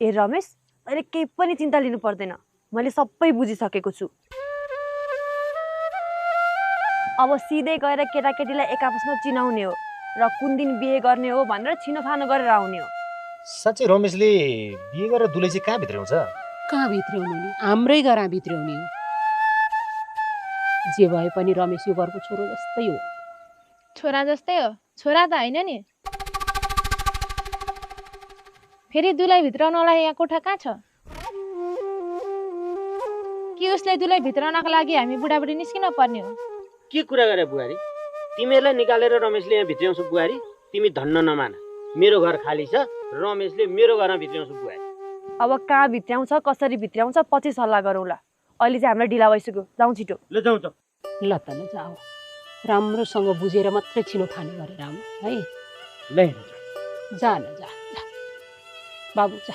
ए रमेश, अहिले केही पनि चिन्ता लिनु पर्दैन, मैले सबै बुझिसकेको छु। अब सिधै गएर केटाकेटीलाई एक आपसमा चिनाउने हो र कुन दिन बिहे गर्ने हो भनेर छिनोफानो गरेर आउने हो। साँच्चै रमेशले बिहे गरेर दुलै चाहिँ कहाँ भित्र्याउँछ? कहाँ भित्र्याउनु नि, हाम्रै घरमा भित्र्याउने हो। जे भए पनि रमेश यो घरको छोरो जस्तै हो। छोरा जस्तै हो? छोरा त होइन नि। फेरि दुलाई भित्राउनलाई यहाँ कोठा कहाँ छ कि उसलाई दुलाई भित्राउनका लागि हामी बुढाबुढी निस्किन पर्ने हो? के कुरा गरे बुहारी? तिमीहरूलाई निकालेर रमेशले यहाँ भित्र्याउँछ बुहारी? तिमी धन्न नमान, मेरो घर खाली छ, रमेशले मेरो घरमा भित्र्याउँछ बुहारी। अब कहाँ भित्र्याउँछ, कसरी भित्र्याउँछ पछि सल्लाह गरौँला। अहिले चाहिँ हामीलाई ढिला भइसक्यो, जाउँ छिटो। ल जाउँ त। ल त ल जाऊ, राम्रोसँग बुझेर मात्रै छिनोफानो गरेर आउनु है। ल जा न, जा बाबु जा।